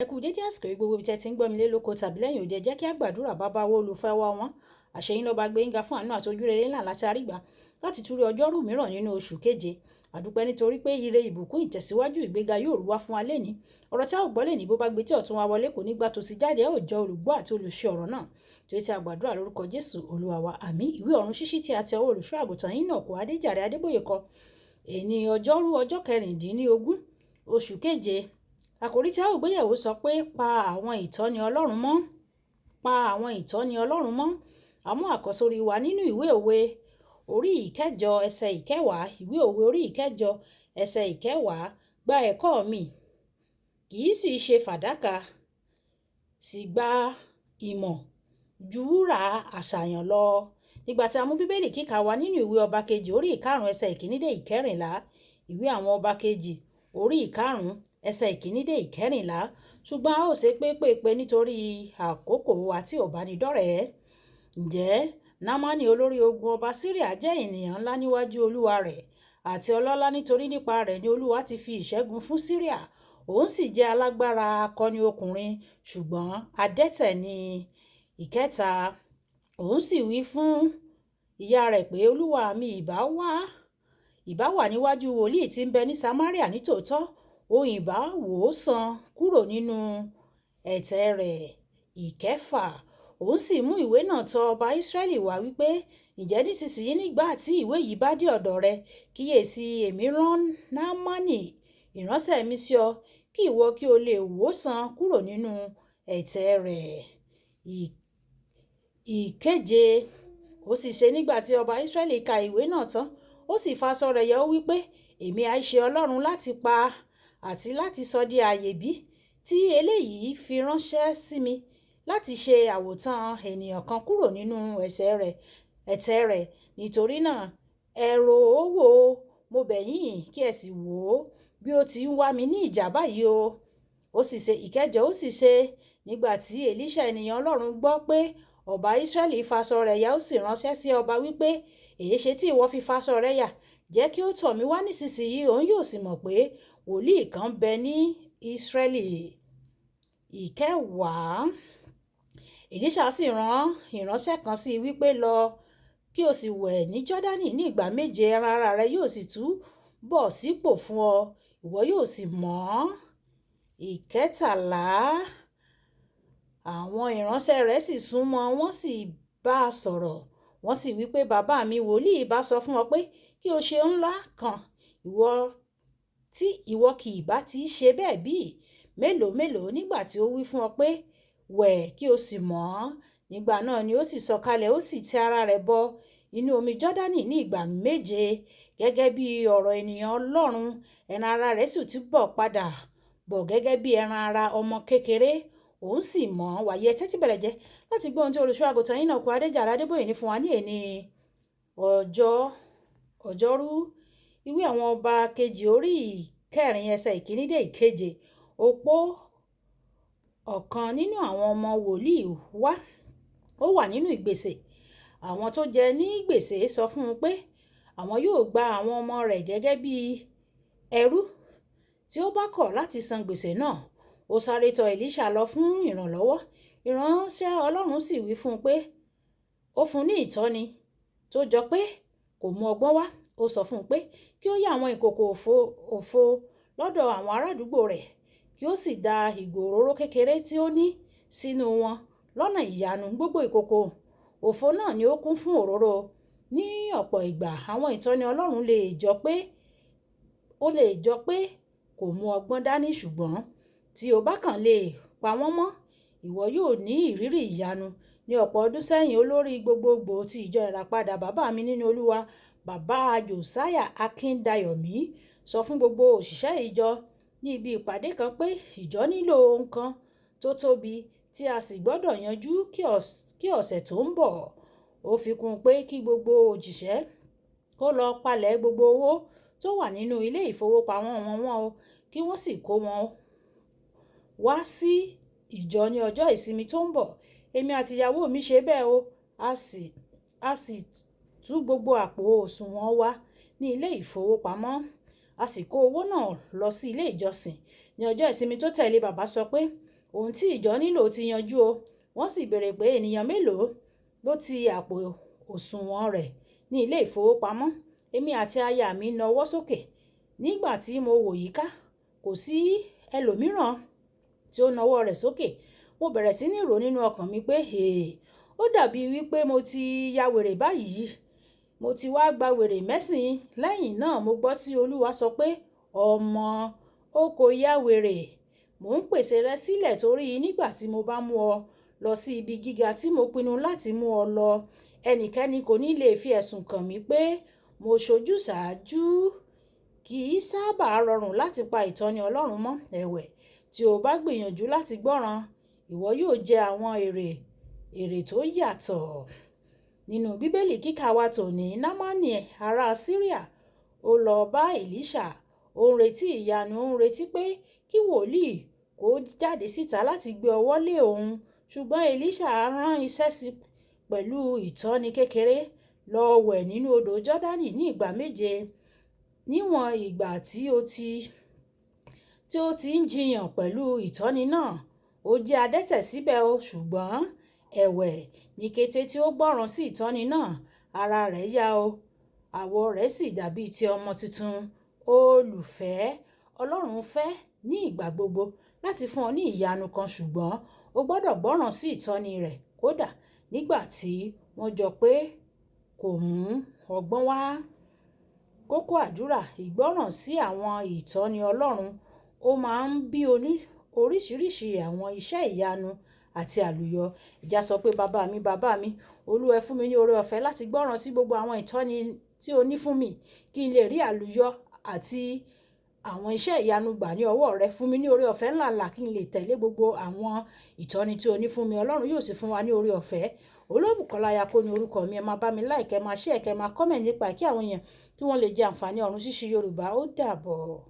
Ẹ kú dédé àsìkò yìí gbogbo ibi tí ẹ ti ń gbọ́ mi lé lóko tàbí lẹ́yìn òde. Jẹ́ kí á gbàdúrà. Bàbá wa, olùfẹ́ wa wọ́n àṣeyín lọ́ba gbẹ̀ngà fún àánú àti ojúrere ńlá láti àrígbà láti túrí ọjọ́rú mìíràn nínú oṣù keje. Àdúpẹ́ nítorí pé ire, ìbùkún, ìtẹ̀síwájú, ìgbéga yóò rú wá fún wa lénìí. Ọ̀rọ̀ tí a ó gbọ́ lénìí, bó bá gbé tí ọ̀tún wa wọlé, kò ní gbà tòsí jáde. Ẹ ó jẹ́ olùgbọ́ àti olùṣe ọ̀rọ̀ náà torí tí a gbàdúrà lórúkọ Jésù Olúwa wa, àmín. Ìwé ọ̀run ṣíṣí tí a ti ọwọ́ olùṣọ́ àgùntàn yín náà kò Adéjàre Adébóyè kọ. Èní ọjọ́rú, ọjọ́ 16 oṣù keje. Àkòrí tí a ó gbéyẹ̀wò sọ pé, "Pa àwọn ìtọ́ni Ọlọ́run mọ́, pa àwọn ìtọ́ni Ọlọ́run mọ́." Àmú àkọ́sórí wa nínú ìwé Òwe orí 8 ẹsẹ̀ 10. Ìwé Òwe orí 8 ẹsẹ̀ 10: "Gba ẹ̀kọ́ mi, kì í sì ṣe fàdákà, sì gba ìmọ̀ ju wúrà àṣàyàn lọ." Nígbà tí a mú Bíbélì kíkà wa nínú ìwé Ọba Kejì orí 5 ẹsẹ̀ 1 dé 14. Ìwé àwọn Ọba Kejì orí 5 ẹsẹ̀ 1 dé 14. Ṣùgbọ́n a ó ṣe pépèpé nítorí àkókò àti ọ̀bánidọ́rẹ̀ẹ́. Ǹjẹ́ Námánì olórí ogun ọba Síríà jẹ́ ènìyàn ńlá níwájú olúwa rẹ̀ àti ọlọ́lá, nítorí nípa rẹ̀ ni Olúwa ti fi ìṣẹ́gun fún Síríà. Òun sì jẹ́ alágbára akọni ọkùnrin, ṣùgbọ́n adẹ́tẹ̀ ni. 3, òun sì wí fún ìyá rẹ̀ pé, "Olúwa mi ìbá wà níwájú wòlíì tí ń bẹ ní Samaria! Nítòótọ́ òun ìbá wò ó sàn kúrò nínú ẹ̀tẹ̀ rẹ̀." 6, òun sì mú ìwé náà tọ̀ ọba Israẹli wá wípé, "Ǹjẹ́ nísinsìnyí, nígbà tí ìwé yìí bá dé ọ̀dọ̀ rẹ, kíyèsí, èmi rán Námánì ìránṣẹ́ mi sí ọ, kí ìwọ kí o lè wò ó sàn kúrò nínú ẹ̀tẹ̀ rẹ̀." 7, ó sì ṣe, nígbà tí ọba Israẹli ka ìwé náà tán, ó sì fa aṣọ rẹ̀ ya, ó wí pé, "Èmi ha ṣe Ọlọ́run láti pa àti láti sọ di ààyè bí, tí eléyìí fi ránṣẹ́ sí mi láti ṣe àwòtán ènìyàn kan kúrò nínú ẹ̀ṣẹ̀ rẹ̀, ẹ̀tẹ̀ rẹ̀? Nítorí náà ẹ rò ó wò ó, mo bẹ̀ yín, kí ẹ sì wò ó bí ó ti ń wá mi ní ìjà báyìí o." Ó sì ṣe, 8, ó sì ṣe, nígbà tí Èlíṣà ènìyàn Ọlọ́run gbọ́ pé ọba Israẹli faṣọ rẹ̀ ya, ó sì ránṣẹ́ sí ọba wípé, "Èéṣe tí ìwọ fi faṣọ rẹ̀ ya? Jẹ́ kí ó tọ̀ mí wá nísinsìnyí, òun yóò sì mọ̀ pé wòlíì kan bẹ ní Israẹli." 10, Èlíṣà sì rán ìránṣẹ́ kan sí i wípé, "Lọ kí o sì wẹ̀ ní Jọ́dánì ní ìgbà 7, ẹran ara rẹ yóò sì tú bọ̀ sípò fún ọ, ìwọ yóò sì mọ́." 13, àwọn ìránṣẹ́ rẹ̀ sì súnmọ́, wọ́n sì bá a sọ̀rọ̀. Wọ́n sì wí pé, "Bàbá mi, wòlíì bá sọ fún ọ pé kí o ṣe ńlá kan, ìwọ tí ìwọ kì í bá ti ṣe bẹ́ẹ̀ bí? Mélòó mélòó nígbà tí ó wí fún ọ pé, 'Wẹ̀ kí o sì mọ́!'" Nígbà náà ni ó sì sọ̀kalẹ̀, ó sì ti ara rẹ̀ bọ inú omi Jọ́dánì ní ìgbà 7, gẹ́gẹ́ bí ọ̀rọ̀ ènìyàn Ọlọ́run. Ẹran ara rẹ̀ sì túbọ̀ padà bọ̀ gẹ́gẹ́ bí ẹran ara ọmọ kékeré, òun sì mọ́. Wàyí, ẹ tẹ́tí bẹ̀rẹ̀ jẹ́ láti gbọ́ ohun tí olùṣọ́ àgùntàn yín náà kú Adéjàre Adébóyè ní fún wa ní èní ọjọ́ ọjọ́rú. Ìwé àwọn Ọba Kejì orí 4 ẹsẹ̀ 1 dé 7. Opó ọ̀kan nínú àwọn ọmọ wòlíì wá, ó wà nínú ìgbèsè. Àwọn tó jẹ ní gbèsè sọ fún un pé àwọn yóò gba àwọn ọmọ rẹ̀ gẹ́gẹ́ bí ẹrú tí ó bá kọ̀ láti san gbèsè náà. Ó sáré tọ̀ Èlíṣà lọ fún ìrànlọ́wọ́. Ìránṣẹ́ Ọlọ́run sì wí fún un pé ó fún un ní ìtọ́ni tó jọ pé kò mú ọgbọ́n wá. Ó sọ fún un pé kí ó yá àwọn ìkòkò òfo lọ́dọ̀ àwọn ará àdúgbò rẹ̀, kí ó sì da ìgò òróró kékeré tí ó ní sínú wọn. Lọ́nà ìyanu, gbogbo ìkòkò òfo náà ni ó kún fún òróró. Ní ọ̀pọ̀ ìgbà, àwọn ìtọ́ni Ọlọ́run lè jọ pé kò mú ọgbọ́n dání, ṣùgbọ́n tí o bá kàn lè pa wọ́n mọ́, ìwọ yóò ní ìrírí ìyanu. Ní ọ̀pọ̀ ọdún sẹ́yìn, olórí gbogbogbò ti ìjọ Ìràpadà, bàbá mi nínú Olúwa, Bàbá Josiah Akíndayọ̀mí, sọ fún gbogbo òṣìṣẹ́ ìjọ ní ibi ìpàdé kan pé ìjọ nílò ohun kan tó tóbi tí a sì gbọ́dọ̀ yanjú kí ọ̀sẹ̀ tó ń bọ̀. Ó fi kún un pé kí gbogbo òṣìṣẹ́ kó lọ palẹ̀ gbogbo owó tó wà nínú ilé ìfowópamọ́ wọn o, kí wọ́n sì kó wọn wá sí ìjọ ní ọjọ́ ìsinmi tó ń bọ̀. Èmi àti ìyàwó mi ṣe bẹ́ẹ̀ o, a sì tú gbogbo àpò òṣùwọ̀n wa ní ilé ìfowópamọ́. A sì kó owó náà lọ sí ilé ìjọsìn. Ní ọjọ́ ìsinmi tó tẹ̀lé, bàbá sọ pé Ohun tí ìjọ nílò ti yanjú o. Wọ́n sì béèrè pé ènìyàn mélòó ló ti àpò òṣùwọ̀n rẹ̀ ní ilé ìfowópamọ́. Èmi àti aya mi nawọ́ sókè. Nígbà tí mo wò yíká, kò sí ẹlòmíràn tí ó nawọ́ rẹ̀ sókè. Mo bẹ̀rẹ̀ sí ní rò nínú ọkàn mi pé, "Èè, ó dàbí wí pé mo ti ya wèrè báyìí. Mo ti wá gba wèrè mẹ́sìn." Lẹ́yìn náà mo gbọ́ tí Olúwa sọ pé, "Ọmọ, o kò ya wèrè. Mò ń pèsè rẹ sílẹ̀ torí nígbà tí mo bá mú ọ lọ sí ibi gíga tí mo pinnu láti mú ọ lọ, ẹnikẹ́ni kò ní lè fi ẹ̀sùn kàn mí pé mo ṣojúsàájú." Kì í sábà rọrùn láti pa ìtọ́ni Ọlọ́run mọ́. Ẹ̀wẹ̀, tí o bá gbìyànjú láti gbọ́ràn, ìwọ yóò jẹ àwọn èrè tó yàtọ̀. Nínú Bíbélì kíkà wa tòní, Námánì ará Síríà ó lọ bá Èlíṣà. Ó ń retí ìyanu, ó ń retí pé kí wòlíì kó jáde síta láti gbé ọwọ́ lé òun. Ṣùgbọ́n Èlíṣà rán iṣẹ́ sí pẹ̀lú ìtọ́ni kékeré: lọ wẹ̀ nínú odò Jọ́dánì ní ìgbà méje. Níwọ̀n ìgbà tí ó ti ń jiyàn pẹ̀lú ìtọ́ni náà, ó jẹ́ adẹ́tẹ̀ síbẹ̀ o. Ṣùgbọ́n ẹ̀wẹ̀, ní kété tí ó gbọ́ràn sí ìtọ́ni náà, ara rẹ̀ yá o, àwọ̀ rẹ̀ sì dàbí ti ọmọ tuntun. Olùfẹ́, Ọlọ́run fẹ́ ní ìgbà gbogbo láti fún ọ ní ìyanu kan, ṣùgbọ́n o gbọdọ̀ gbọ́ràn sí ìtọ́ni rẹ̀ kódà nígbà tí wọ́n jọ pé kò mú ọgbọ́n wá. Kókó àdúrà: ìgbọ́ràn sí àwọn ìtọ́ni Ọlọ́run ó máa ń bí oríṣiríṣi àwọn iṣẹ́ ìyanu àti àlùyọ. Ìjà sọ pé, "Bàbá mi, bàbá mi, Olúwa ẹ fún mi ní oore ọ̀fẹ́ láti gbọ́ràn sí gbogbo àwọn ìtọ́ni tí o ní fún mi kí n lè rí àlùyọ àti àwọn iṣẹ́ ìyanu gbà ní ọwọ́ rẹ. Fún mi ní oore ọ̀fẹ́ ńlá ńlá kí n lè tẹ̀lé gbogbo àwọn ìtọ́ni tí o ní fún mi." Ọlọ́run yóò sì fún wa ní oore ọ̀fẹ́. Olúbùkọ́lá Ayako ni orúkọ mi. Ẹ máa bá mi like, ẹ máa share, kẹ máa comment nípa kí àwọn èèyàn kí wọ́n lè jẹ àǹfààní ọ̀run ṣíṣí Yorùbá. Ó dàbọ̀.